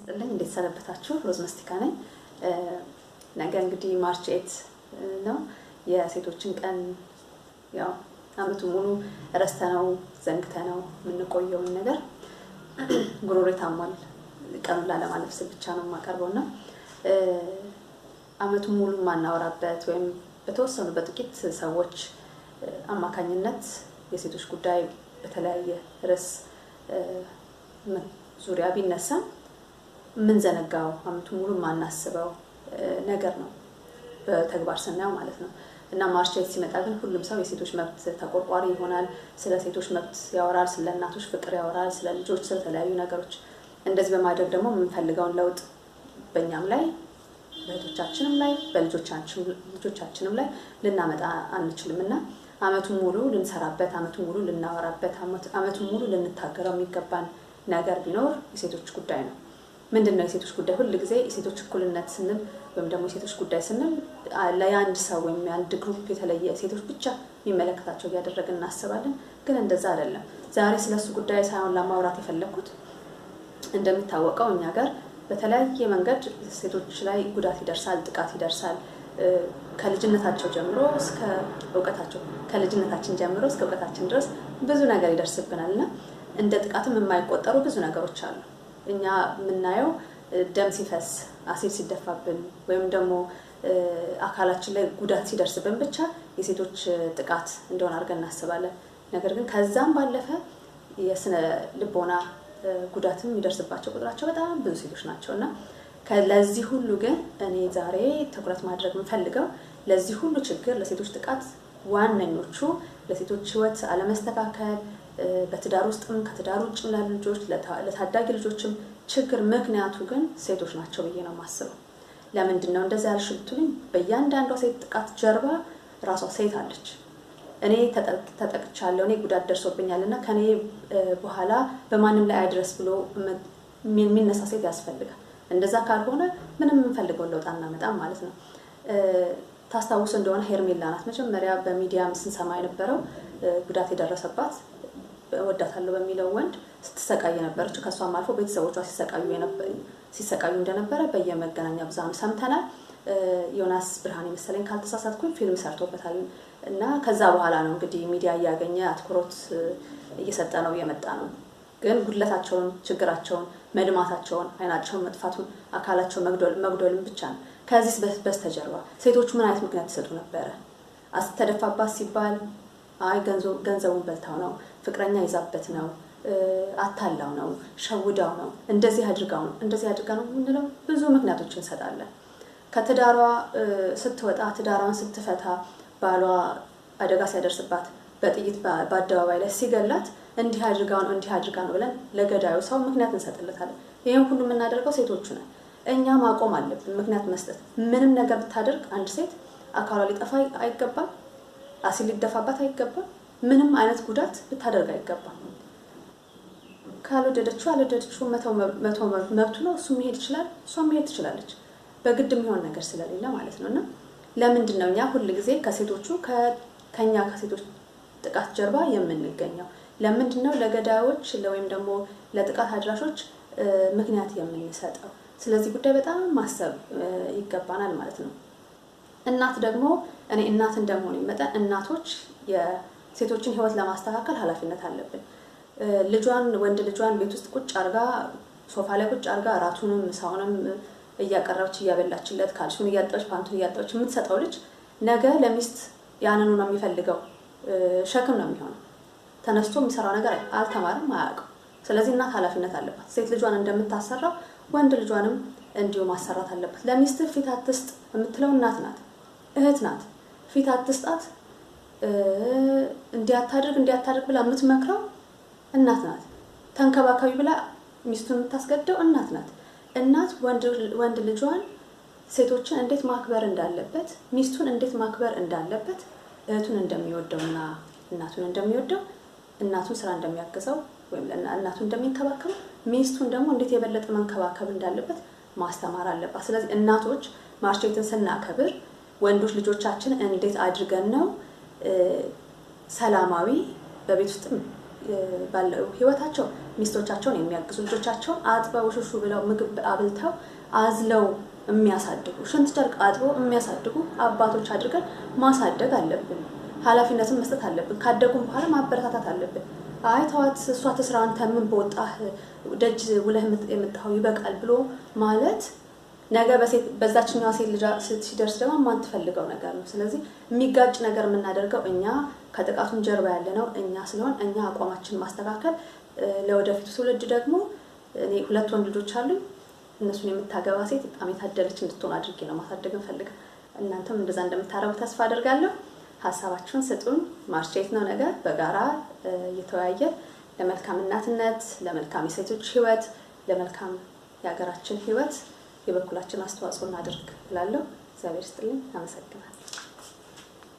ይስጥልኝ። እንዴት ሰነበታችሁ? ሮዝ መስቲካ ነኝ። ነገ እንግዲህ March 8 ነው፣ የሴቶችን ቀን። ያው አመቱ ሙሉ ረስተነው ዘንግተነው የምንቆየውን ነገር፣ ጉሮሬ ታሟል። ቀኑን ላለማለፍ ስል ብቻ ነው የማቀርበው። እና አመቱን ሙሉ የማናወራበት ወይም በተወሰኑ በጥቂት ሰዎች አማካኝነት የሴቶች ጉዳይ በተለያየ ርዕስ ዙሪያ ቢነሳም የምንዘነጋው፣ አመቱን ሙሉ የማናስበው ነገር ነው በተግባር ስናየው ማለት ነው። እና March 8 ሲመጣ ግን ሁሉም ሰው የሴቶች መብት ተቆርቋሪ ይሆናል። ስለ ሴቶች መብት ያወራል፣ ስለ እናቶች ፍቅር ያወራል፣ ስለ ልጆች፣ ስለተለያዩ ነገሮች። እንደዚህ በማድረግ ደግሞ የምንፈልገውን ለውጥ በእኛም ላይ፣ በእህቶቻችንም ላይ፣ በልጆቻችንም ላይ ልናመጣ አንችልም። እና አመቱን ሙሉ ልንሰራበት፣ አመቱን ሙሉ ልናወራበት፣ አመቱን ሙሉ ልንታገለው የሚገባን ነገር ቢኖር የሴቶች ጉዳይ ነው። ምንድን ነው የሴቶች ጉዳይ? ሁል ጊዜ የሴቶች እኩልነት ስንል ወይም ደግሞ የሴቶች ጉዳይ ስንል ለየአንድ ሰው ወይም የአንድ group፣ የተለየ ሴቶች ብቻ የሚመለከታቸው እያደረግን እናስባለን። ግን እንደዛ አይደለም። ዛሬ ስለሱ ጉዳይ ሳይሆን ለማውራት የፈለግኩት፣ እንደሚታወቀው እኛ ጋር በተለያየ መንገድ ሴቶች ላይ ጉዳት ይደርሳል፣ ጥቃት ይደርሳል። ከልጅነታቸው ጀምሮ እስከ እውቀታቸው፣ ከልጅነታችን ጀምሮ እስከ እውቀታችን ድረስ ብዙ ነገር ይደርስብናል። እና እንደ ጥቃትም የማይቆጠሩ ብዙ ነገሮች አሉ። እኛ የምናየው ደም ሲፈስ፣ አሲድ ሲደፋብን ወይም ደግሞ አካላችን ላይ ጉዳት ሲደርስብን ብቻ የሴቶች ጥቃት እንደሆነ አድርገን እናስባለን። ነገር ግን ከዛም ባለፈ የስነ ልቦና ጉዳትም የሚደርስባቸው ቁጥራቸው በጣም ብዙ ሴቶች ናቸው። እና ለዚህ ሁሉ ግን እኔ ዛሬ ትኩረት ማድረግ የምፈልገው ለዚህ ሁሉ ችግር፣ ለሴቶች ጥቃት ዋነኞቹ፣ ለሴቶች ሕይወት አለመስተካከል፣ በትዳር ውስጥም ከትዳር ውጭም ላሉ ልጆች፣ ለታዳጊ ልጆችም ችግር ምክንያቱ ግን ሴቶች ናቸው ብዬ ነው የማስበው። ለምንድን ነው እንደዚያ ያልሽ ብትሉኝ፣ በእያንዳንዷ ሴት ጥቃት ጀርባ ራሷ ሴት አለች። እኔ ተጠቅቻለሁ፣ እኔ ጉዳት ደርሶብኛል እና ከኔ በኋላ በማንም ላይ አይድረስ ብሎ የሚነሳ ሴት ያስፈልጋል። እንደዛ ካልሆነ ምንም የምንፈልገውን ለውጥ አናመጣም ማለት ነው። ታስታውሱ እንደሆነ ሄርሜላ ናት መጀመሪያ በሚዲያም ስንሰማ የነበረው፣ ጉዳት የደረሰባት፣ እወዳታለሁ በሚለው ወንድ ስትሰቃይ የነበረችው። ከእሷም አልፎ ቤተሰቦቿሲሰቃዩ እንደነበረ በየመገናኛ ብዙሃኑ ሰምተናል። ዮናስ ብርሃኔ መሰለኝ ካልተሳሳትኩኝ ፊልም ሰርቶበታል። እና ከዛ በኋላ ነው እንግዲህ ሚዲያ እያገኘ አትኩሮት እየሰጠ ነው እየመጣ ነው። ግን ጉድለታቸውን፣ ችግራቸውን፣ መድማታቸውን፣ አይናቸውን መጥፋቱን፣ አካላቸው መጉደልን ብቻ ነው። ከዚህ በስተጀርባ ሴቶቹ ምን አይነት ምክንያት ይሰጡ ነበረ? ተደፋባት ሲባል አይ ገንዘቡን በልታው ነው፣ ፍቅረኛ ይዛበት ነው፣ አታላው ነው፣ ሸውዳው ነው፣ እንደዚህ አድርጋው ነው፣ እንደዚህ አድርጋ ነው የምንለው ብዙ ምክንያቶች እንሰጣለን። ከትዳሯ ስትወጣ፣ ትዳሯን ስትፈታ፣ ባሏ አደጋ ሲያደርስባት፣ በጥይት በአደባባይ ላይ ሲገላት እንዲህ አድርጋ ነው፣ እንዲህ አድርጋ ነው ብለን ለገዳዩ ሰው ምክንያት እንሰጥለታለን። ይህን ሁሉ የምናደርገው ሴቶቹ ነን። እኛ ማቆም አለብን ምክንያት መስጠት። ምንም ነገር ብታደርግ አንድ ሴት አካሏ ሊጠፋ አይገባም። አሲድ ሊደፋባት አይገባም። ምንም አይነት ጉዳት ብታደርግ አይገባም። ካልወደደችው አልወደደችው መተው መብቱ ነው። እሱ መሄድ ይችላል፣ እሷ መሄድ ትችላለች። በግድ የሚሆን ነገር ስለሌለ ማለት ነው። እና ለምንድን ነው እኛ ሁል ጊዜ ከሴቶቹ፣ ከኛ ከሴቶች ጥቃት ጀርባ የምንገኘው? ለምንድን ነው ለገዳዮች ወይም ደግሞ ለጥቃት አድራሾች ምክንያት የምንሰጠው? ስለዚህ ጉዳይ በጣም ማሰብ ይገባናል ማለት ነው። እናት ደግሞ፣ እኔ እናት እንደመሆኔ መጠን፣ እናቶች የሴቶችን ሕይወት ለማስተካከል ኃላፊነት አለብን። ልጇን፣ ወንድ ልጇን ቤት ውስጥ ቁጭ አርጋ፣ ሶፋ ላይ ቁጭ አርጋ፣ እራቱንም ምሳውንም እያቀረበች እያበላችለት፣ ካልሲውን እያጠበች፣ ፓንቱን እያጠበች የምትሰጠው ልጅ ነገ ለሚስት ያንኑ ነው የሚፈልገው፣ ሸክም ነው የሚሆነው። ተነስቶ የሚሰራው ነገር አልተማርም፣ አያውቅም። ስለዚህ እናት ኃላፊነት አለባት። ሴት ልጇን እንደምታሰራው ወንድ ልጇንም እንዲሁ ማሰራት አለባት። ለሚስት ፊት አትስጥ የምትለው እናት ናት፣ እህት ናት። ፊት አትስጣት፣ እንዲያታድርግ እንዲያታድርግ ብላ የምትመክረው እናት ናት። ተንከባከቢ ብላ ሚስቱን የምታስገድደው እናት ናት። እናት ወንድ ልጇን፣ ሴቶችን እንዴት ማክበር እንዳለበት፣ ሚስቱን እንዴት ማክበር እንዳለበት፣ እህቱን እንደሚወደውና እናቱን እንደሚወደው፣ እናቱን ስራ እንደሚያግዘው ወይም እናቱን እንደሚንከባከበው ሚስቱን ደግሞ እንዴት የበለጠ መንከባከብ እንዳለበት ማስተማር አለባት። ስለዚህ እናቶች March 8ን ስናከብር ወንዶች ልጆቻችን እንዴት አድርገን ነው ሰላማዊ በቤት ውስጥም ባለው ህይወታቸው ሚስቶቻቸውን የሚያግዙ፣ ልጆቻቸውን አጥበው ሹሹ ብለው ምግብ አብልተው አዝለው የሚያሳድጉ፣ ሽንት ጨርቅ አጥበው የሚያሳድጉ አባቶች አድርገን ማሳደግ አለብን። ኃላፊነትን መስጠት አለብን። ካደጉም በኋላ ማበረታታት አለብን። አይ ተዋት፣ እሷ ትስራ፣ አንተ ምን በወጣህ፣ ደጅ ውለህ የመጣኸው ይበቃል ብሎ ማለት ነገ በዛችኛዋ ሴት ልጅ ሲደርስ ደግሞ የማንትፈልገው ነገር ነው። ስለዚህ የሚጋጭ ነገር የምናደርገው እኛ ከጥቃቱም ጀርባ ያለ ነው እኛ ስለሆን እኛ አቋማችን ማስተካከል ለወደፊቱ ትውልድ ደግሞ እኔ ሁለት ወንድ ልጆች አሉኝ። እነሱን የምታገባ ሴት በጣም የታደለች እንድትሆን አድርጌ ነው ማሳደግ እንፈልግ። እናንተም እንደዛ እንደምታደርጉ ተስፋ አደርጋለሁ። ሀሳባችሁን ስጡን። March 8 ነው ነገ። በጋራ እየተወያየ ለመልካም እናትነት፣ ለመልካም የሴቶች ህይወት፣ ለመልካም የሀገራችን ህይወት የበኩላችን አስተዋጽኦ እናድርግ እላለሁ። እግዚአብሔር ይስጥልኝ። አመሰግናለሁ።